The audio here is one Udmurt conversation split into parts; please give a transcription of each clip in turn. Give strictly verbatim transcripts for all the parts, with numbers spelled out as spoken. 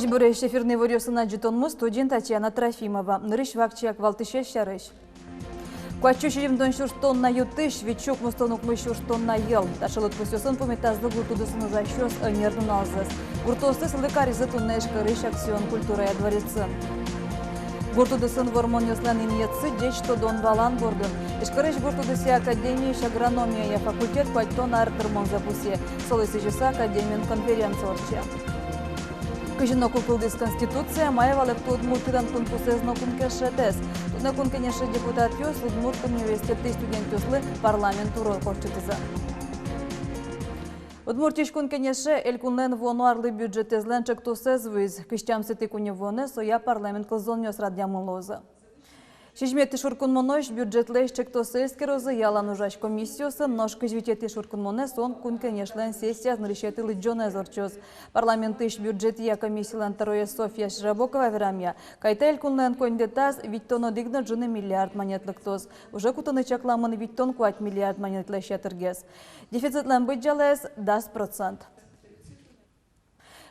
Ӟечбуресь! Эфирын иворъёсын адӟытонмы, студиын Татьяна Трофимова. Нырысь вакчияк валтӥсез сярысь. Куать сю сизьымдон сюрс тонна ю-тысь, вить сю укмыстон укмыс сюрс тонна йӧл. Таӵе лыдпусъёсын пумитазы гурт удысын ужасьёс ӧнер нуналзэс. Гуртоосты сӥлы каризы туннэ Ижкарысь «Аксион» культурая дворецын. Гурт удысын вормонъёслэн инъетсы — ӟеч тодон-валан бордын. Ижкарысь гурт удысъя академиысь агрономияя факультет куатьтон ар тырмонзэ пусъе. Солы сӥзьыса академиын конференция ортче. Кызьы ноку кылдӥз Конституция, мае валэкто Удмуртилэн кунпусэз но кункенешетэз. Туннэ Кункенеше депутатъёс Удмурт университетысь студентъёслы парламент урок ортчытӥзы. Удмуртиысь Кункенеше Элькунлэн вуоно арлы бюджетэзлэн ӵектосэз вуиз. Кызь тямысэтӥ куинь вуонэ соя парламент кылзонъёс радъямын луозы. Сизьыметӥ шуркынмонозь бюджетлэсь ӵектосэз эскерозы ялан ужась комиссиосын, нош кызь витетӥ шуркынмонэ со Кункенешлэн сессияз нырысетӥ лыдӟонэз ортчоз. Парламентысь бюджетъя комиссилэн тӧроез Софья Широбокова верамъя, кайта Элькунлэн коньдэтаз витьтон одӥг но ӝыны миллиард манет лыктоз. Уже кутыны чакламын витьтон куать миллиард манетлэсь ятыргес. Дефицитлэн быдӟалаез — дас процент.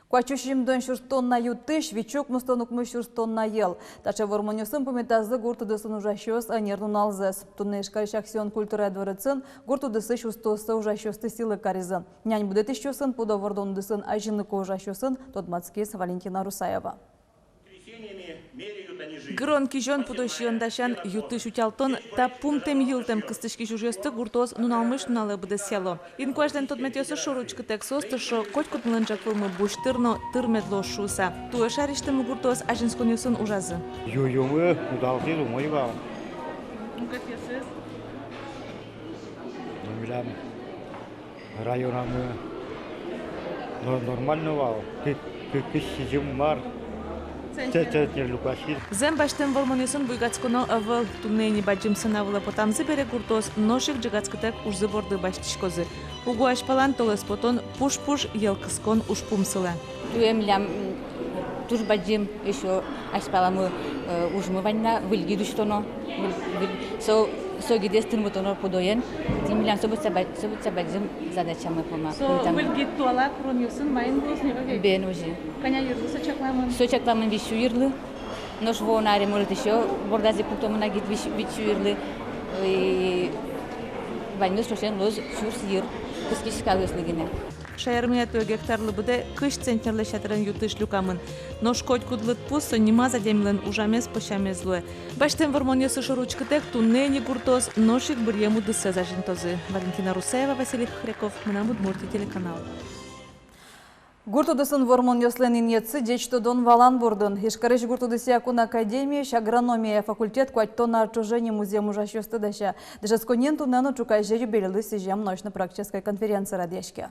Куать сю сизьымдон сюрс тонна ю-тысь, вить сю укмыстон укмыс сюрс тонна йӧл. Таӵе вормонъёсын пумитазы гурт удысын ужасьёс ӧнер нуналзэс. Туннэ Ижкарысь «Аксион» культурая дворецын гурт удысысь устооссэ ужасьёсты сӥлы каризы. Нянь будэтӥсьёсын, пудо вордон удысын азинлыко ужасьёсын тодматскиз Валентина Русаева. Гырон-кизён, пудо сиён дасян, ю-тысь утялтон — та пумтэм-йылтэм кыстӥськись ужъёсты гуртоос нуналмысь нуналэ быдэсъяло. Инкуазьлэн тодметъёсыз шоры учкытэк, соос тыршо котькудмылэн ӝӧк вылмы буш тыр но тыр мед луоз шуыса. Туэ шаерысьтымы гуртоос азинсконъёсын ужазы. Ю-, юомы удалтӥз, умой вал. Мукетъёсыз? Ну, милям районамы но-, нормально вал. Кы-, кы-, кызь сизьым мар. Центнер. Центнер люкаськиз. Зэм, басьтэм вормонъёсын буйгатсконо ӧвӧл. Туннэ ини бадӟым сцена вылэ потамзы бере, гуртоос нош ик ӝегатскытэк ужзы борды басьтӥськозы. Уго азьпалан толэзь потон, пуш-пуш йӧл кыскон ужпум сылэ. Туэ милям, м, туж бадӟым ещё азьпаламы, э, ужмы вань на, выль гид усьтоно. Выль, выль, со, со гидэз тырмытоно пудоен. Тӥни милям со быдӟа ба-, со быдӟа бадӟым задачамы, пе, ма. Со выль гид туала куронъёсын маин луоз ни, ӧвӧл-а? Бен, озьы. Кӧня йырлы со чакламын? Со чакламын вить сю йырлы. Нош вуоно аре, может, ещё бордаз ик пуктомы на гид вить, вить сю йырлы. И ваньмыз ӵошен луоз сюрс йыр, кыскись скалъёслы гинэ. Шаермыя туэ гектарлы быдэ кызь центнерлэсь ятырен ю-тысь люкамын. Нош котькуд лыдпус — со нимаз адямилэн ужамез, пӧсямез луэ. Басьтэм вормонъёсыз шоры учкытэк, туннэ ини гуртоос нош ик быръем удыссэс азинтозы. Валентина Русаева, Василий Хохряков, «Мынам Удмуртие» телеканал. Гурт удысын вормонъёслэн инъетсы — ӟеч тодон-валан бордын. Ижкарысь гурт удысъя кун академиысь агрономияя факультет куатьтон ар ӵоже ни музъем ужасьёсты дася. Дышетсконниын туннэ но ӵуказе юбилейлы сӥзем научно-практической конференция радъяське.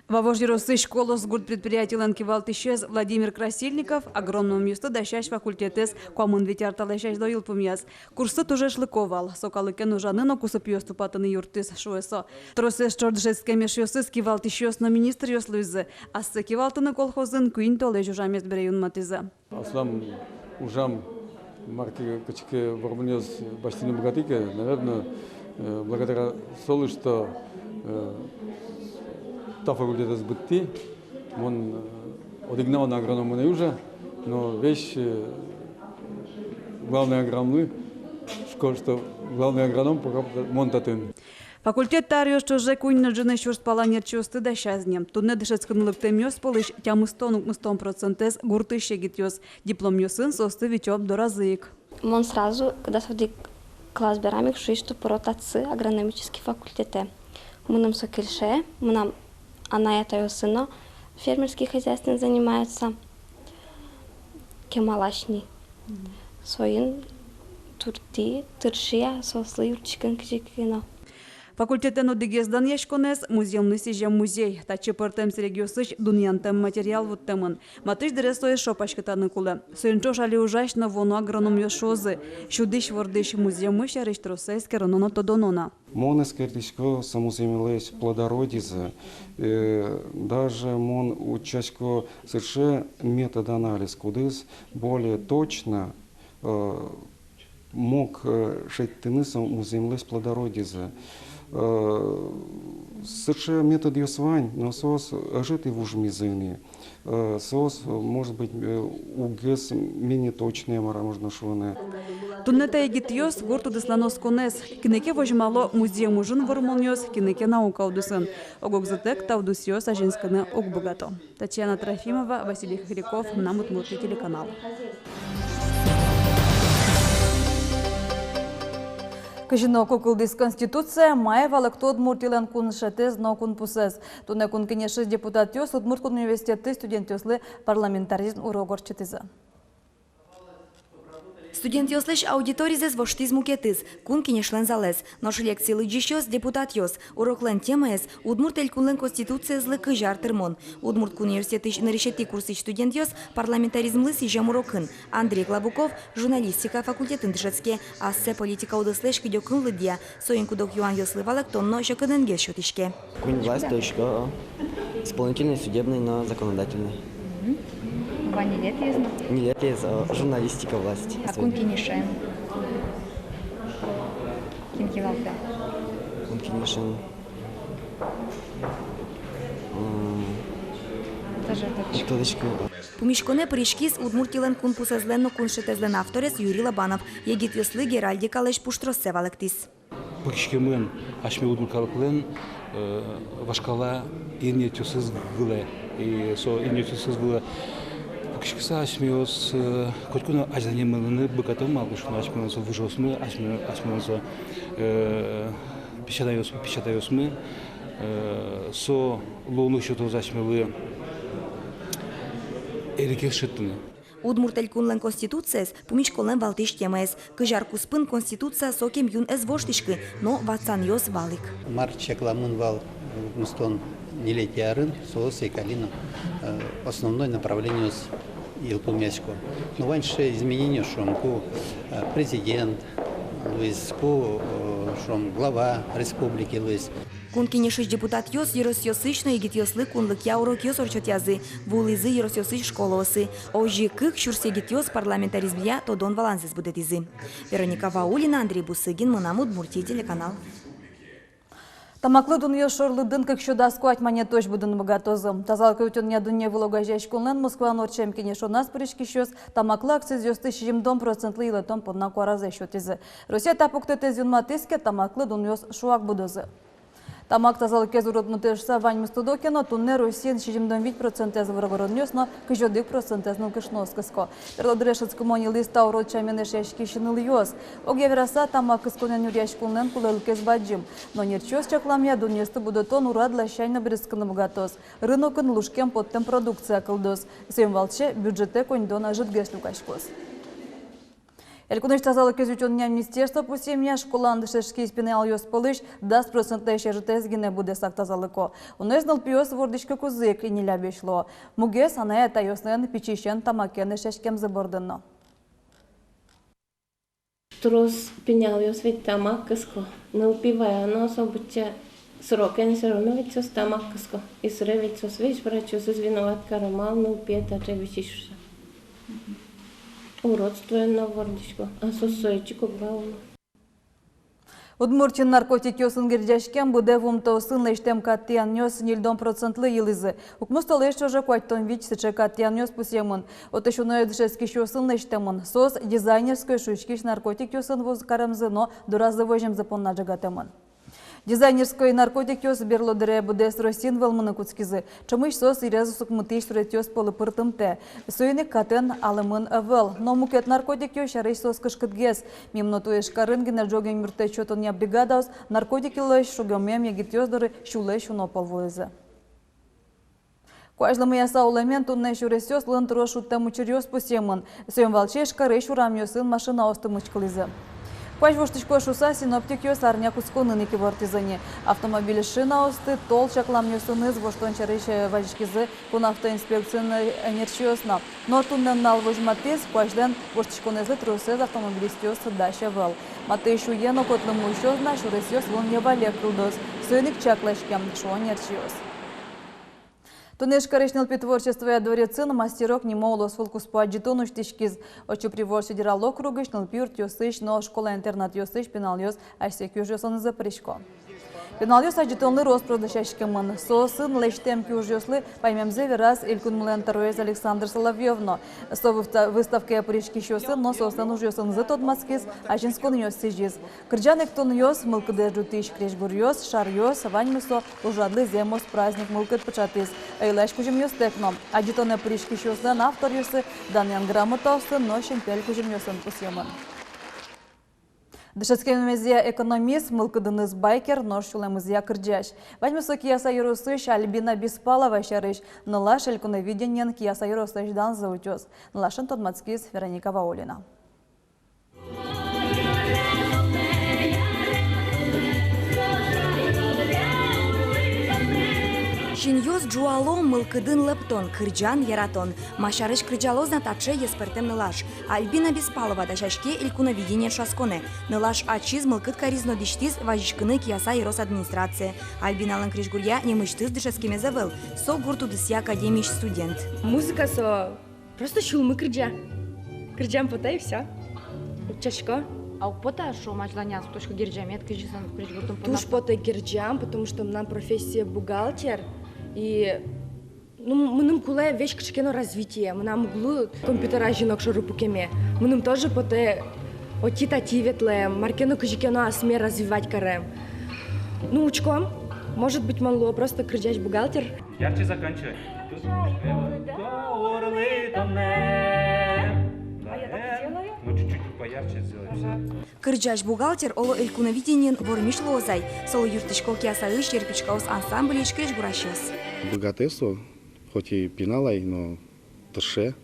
Вавож ёросысь «Колос» гурт предприятилэн кивалтӥсез Владимир Красильников агрономъёсты дасясь факультетэз куамын вить ар талэсь азьло йылпумъяз. Курссы туж эшлыко вал, со калыкен ужаны но кусыпъёс тупатыны юрттӥз, шуэ со. Тросэз ӵош дышетскем эшъёсыз кивалтӥсьёс но министръёс луизы. Ассэ кивалтыны колхозын куинь толэзь ужамез бере юнматӥзы. Аслам ужам мар ке кыӵе ке вормонъёс басьтыны быгатӥ ке, наверно, э, благодаря солы, что, э, та факультетэз быдтӥ, мон, э, одӥг но агрономын ӧй ужа, но весь, э, главный агрономлы, шуко, что главный агроном пока мон татын. Факультет та аръёс ӵоже куинь но ӝыны сюрс пала ӧнерчиосты дасяз ни. Туннэ дышетскыны лыктэмъёс пӧлысь тямыстон-укмыстон процентэз гуртысь егитъёс. Дипломъёсын соосты витё доразы ик. Мон сразу, когда со одӥг класс берам ик, шуи, что пыро татчы, агрономический факультетэ. Мыным со кельше, мынам анай-атайёсы но фермерский хозяйствоен занимаются. Кемалась ни. Мгм. Соин турттӥ, тыршия соослы юрттӥськыны кызьы ке но. Факультетлэн одӥгез данъяськонэз — музъемлы сӥзем музей. Татчы пӧртэм сэрегъёсысь дунъянтэм материал вуттэмын. Матысь дыре сое шо паськытаны кулэ. Соин ӵош али ужась но вуоно агрономъёс шуозы: сюдӥсь-вордӥсь музъеммы сярысь тросэз эскероно но тодоно на. Мон эскерисько со музъемлэсь плодородизэ, э, даже мон утчасько сыӵе метод-анализ, кудӥз более точно, э, мог, э, шедьтыны со музъемлэсь плодородизэ. Э, сыӵе методъёс вань, но соос ӧжыт и вужмизы ни. Э, соос, может быть, э, угось менее точные, мар-а можно шуыны. Туннэ та егитъёс гурт удыслэн осконэз. Кинэ ке возьмало музъем ужын вормонъёс, кинэ ке наука удысын. Ог-огзытэк та удысъёс азинскыны уг быгато. Татьяна Трофимова, Василий Хохряков, «Мынам Удмуртие» телеканал. Кызьы но ку кылдӥз Конституция, мае валэкто Удмуртилэн кун шӧтэз но кунпусэз. Туннэ Кун Кенешысь депутатъёс Удмурт кун университетысь студентъёслы парламентаризм урок ортчытӥзы. Студентъёслэсь аудиторизэс воштӥз мукетыз, Кун Кенешлэн залэз. Нош лекцие лыдӟисьёс — депутатъёс. Уроклэн темаез — Удмурт Элькунлэн Конституциезлы кызь ар тырмон. Удмурт кун университетысь нырысетӥ курсысь студентъёс парламентаризмлы сӥзем урокын. Андрей Клабуков журналистика факультетын дышетске, ассэ политика удыслэсь кыдёкын лыдъя. Соин куд-ог юанъёслы валэктон но секытынгес сётӥське. Куинь власть, то есть, э, исполнительной, судебной но законодательной. Мгм. Вань ньылетӥез но? Ньылетӥез, э, журналистика власть. А Кун Кенешен кин кивалтэ? Кун Кенешен. М. Тоже тодӥсько. Тодӥсько. Пумиськонэ пыриськиз Удмуртилэн кунпусэзлэн но кун шӧтэзлэн авторез Юрий Лобанов. Егитъёслы геральдикалэсь пуштроссэ валэктӥз. Пыкиськемын асьме удмурт калыклэн, э, вашкала инъетъёсыз вылэ. И со инъетъёсыз вылэ пыкиськыса асьмеос, э, котьку но азьланьмылыны быгатом, малы ке шуоно асьмелэн со выжыосмы, асьме-, асьмелэн со, э, песятайёс-, песятайёсмы, э, со луонлык сётоз асьмелы эрикез шедьтыны. Удмурт Элькунлэн Конституциез — пумиськонлэн валтӥсь темаез. Кызь ар куспын Конституция сокем юн ӧз воштӥськы, но ватсанъёс вал ик. Мар чакламын вал, э, укмыстон ньылетӥ арын, соос ик али но, э, основной направлениос йылпумъясько. Но вань сыӵе изменениос, шуом, ку, э, президент луиз, ку, э, шуом, глава республики луиз. Кун Кенешысь депутатъёс ёросъёсысь но егитъёслы кунлыкъя урокъёс ортчытъязы, вуылӥзы ёросъёсысь школаосы. Озьы кык сюрс егитъёс парламентаризмъя тодон-валанзэс будэтӥзы. Вероника Ваулина, Андрей Бусыгин, «Мынам Удмуртие» телеканал. Тамаклы дунъёс шорлыдын кык сю дас куать манетозь будыны быгатозы. Тазалык утёнъя дунне вылэ огазеяськонлэн Москваын ортчем кенешоназ пыриськисьёс тамаклы акцизъёсты сизьымдон процентлы йылэтон понна куаразэс сётӥзы. Россия та пуктэтэз юнматӥз ке, тамаклы дунъёс шуак будозы. Тамак тазалыкез уродмытэ шуыса ваньмыз тодо ке но, туннэ Россиын сизьымдон вить процентэз воргоронъёс но кызь одӥг процентэз нылкышноос кыско. Берло дыре шӧдскымон йылӥз та урод сямен эшъяськись нылъёс. Огъя вераса, тамак кысконэн нюръяськонлэн кулэлыкез бадӟым. Но нерчиос чакламъя, дунъёсты будэтон урод ласянь но берытскыны быгатоз. Рынокын лушкем поттэм продукция кылдоз. Соин валче бюджетэ коньдон ӧжытгес люкаськоз. Элькунысь тазалыкез утёнъя министерство пусъемъя, школаын дышетскись пиналъёс пӧлысь дас процентлэсь ӧжытэз гинэ быдэсак тазалыко. Уноез нылпиос вордӥськыкузы ик иньыллябесь луо. Мугез анай-атайёслэн пичиысен тамакен эшъяськемзы бордын но. Трос пиналъёс ведь тамак кыско. Нылпи ваё но, со быдӟа срокен всё равно ведь соос тамак кыско. И сыре ведь соос весь врачъёсыз виноват каро, малы нылпие таӵе висись шуыса. Уродствоен но вордӥсько, а соос со ичи ик уг вало. Удмуртиын наркотикъёсын герӟаськем, быдэ вуымтэосын лэсьтэм кат тӥянъёс ньыльдон процентлы йылӥзы. Укмыс толэзь ӵоже куатьтон вить сыӵе кат тӥянъёс пусъемын. Отысь уноез дышетскисьёсын лэсьтэмын. Соос дизайнерской шуиськись наркотикъёсын вуз каремзы но доразы воземзы понна ӝегатэмын. Дизайнерской наркотикъёс берло дыре быдэс Россиын вӧлмыны кутскизы. Ӵемысь соос йырез усыкмытӥсь суретъёс пӧлы пыртымтэ. Соин ик катэн алэмын ӧвӧл. Но мукет наркотикъёс сярысь соос кышкытгес. Мим но туэ Ижкарын гинэ ӝоген юрттэт сётонъя бригадаос наркотикъёслэсь шугъямем егитъёс доры сюлэсь уно пол вуизы. Куазь лымыяса улэмен туннэ сюресъёс вылын трос шудтэм учыръёс пусъемын. Соин валче Ижкарысь урамъёсын машинаосты мычкылӥзы. Куазь воштӥськоз шуыса синоптикъёс арня кутсконын ик ивортӥзы ни. Автомобиль шинаосты тол чакламъёсыныз воштон сярысь, э, вазиськизы кун автоинспекциын, э, ӧнерчиос но. Но туннэ нунал возьматӥз, куазьлэн воштӥськонэзлы тросэз автомобилистъёс дась ӧвӧл. Матысь уен окотлы муысёз на, сюресъёс вылын йӧвалег кылдоз. Соин ик чакласькем, шуо ӧнерчиос. Туннэ Ижкарысь нылпи творчествоя дворецын «Мастерок» нимо улосвыл куспо адӟытон усьтӥськиз. Отчы Приволжск федерал округысь, нылпи юртъёсысь но школа-интернатъёсысь пиналъёс асьсэ киужъёсынызы пырисько. Пиналъёс адӟытонлы рос-прос дасяськемын. Соосын лэсьтэм киужъёслы паймемзэ вераз элькунмылэн тӧроез Александр Соловьёв но. Со выста-, выставкае пыриськисьёсын но соослэн ужъёсынызы тодматскиз, азинсконъёс сӥзиз. Кырӟан-эктонъёс, мылкыдэз ӝутӥсь крезьгуръёс, шаръёс — ваньмыз со ужрадлы зэмос праздник мылкыд пыӵатӥз. Ӧйлась кузьымъёстэк но. Адӟытонэ пыриськисьёслэн авторъёссы данъян грамотаосын но синпель кузьымъёсын пусъемын. Дышетскемезъя экономист, мылкыдыныз байкер, нош сюлэмызъя кырӟась. Ваньмыз со Кияса ёросысь Альбина Беспалова сярысь. Нылаш «Элькуновидениен» Кияса ёросысь данзэ утёз. Нылашен тодматскиз Вероника Ваулина. Синъёс ӝуало, мылкыдын лэптон, кырӟан, яратон. Ма сярысь кырӟалоз на таӵе йӧспӧртэм нылаш? Альбина Беспалова дасяське «Элькуновидение» ӵошатсконэ. Нылаш ачиз мылкыд кариз но дӥсьтӥз вазиськыны Кияса ёрос администрацие. Альбиналэн крезьгуръя нимысьтыз дышетскемез ӧвӧл. Со гурт удысъя академиысь студент. Музыка со просто сюлмы кырӟа. Кырӟам потэ и всё. Утчасько. А уг поты-а, шуом, азьланяз, точка, герӟамед, кызьы со крезьгуртын понна? Туж потэ герӟам, потому что мынам профессия бухгалтер. И, ну, мыным кулэ весь кыӵе ке но развитие. Мынам уг лу компьютер азьын огшоры пукеме. Мыным тоже потэ отӥ-татӥ ветлэм, мар ке но, кызьы ке но асме развивать карем. Ну, учком. Может быть, мон луо просто кырӟась бухгалтер. Ярче заканчивай. Тут, э, вот, да, орлы тонэ. Да, э, ну, чуть-чуть поярче сделай, всё. Кырӟась бухгалтер, оло, «Элькуновидениын» вормись луоз ай. Солы юрттӥсько Киясаысь «Ерпичкаос» ансамбльысь крезьгурасьёс. Быгатэ со, хоть и пинал ай, но тырше.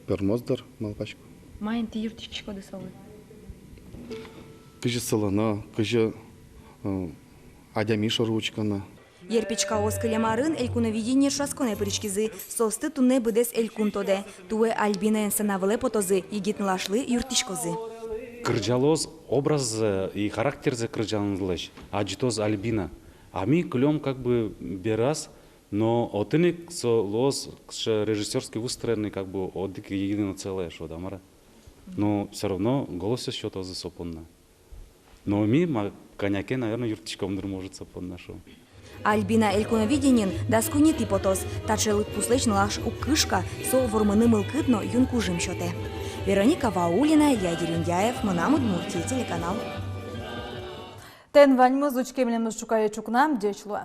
Пӧрмоз, дыр, малпасько. Маин тӥ юрттӥськоды солы? Кызьы сылоно, кызьы, э, адями шоры учконо. «Ерпичкаос» кылем арын «Элькуновидение» ӵошатсконэ пыриськизы. Соосты туннэ быдэс элькун тодэ. Туэ Альбинаен сцена вылэ потозы, егит нылашлы юрттӥськозы. Кырӟалоз образзэ и характерзэ кырӟанлэсь, адӟытоз Альбина. А ми кылём как бы бераз, но отын ик со луоз кыӵе режиссёрски выстроенный, как бы одӥг единое целое, шуод-а, мар-а. Но всё равно голосъёс сётозы со понна. Но ми ма кӧня ке, наверно, юрттӥськом, дыр, может, со понна, шуом. Альбина «Элькуновидениын» дас куинетӥ потоз. Таӵе лыдпуслэсь нылаш уг кышка, со вормыны мылкыд но юн кужым сётэ. Вероника Ваулина, Илья Дерендяев, «Мынам Удмуртие» телеканал. Таин ваньмыз. Учке милемыз ӵуказе ӵукна. Ӟеч луэ.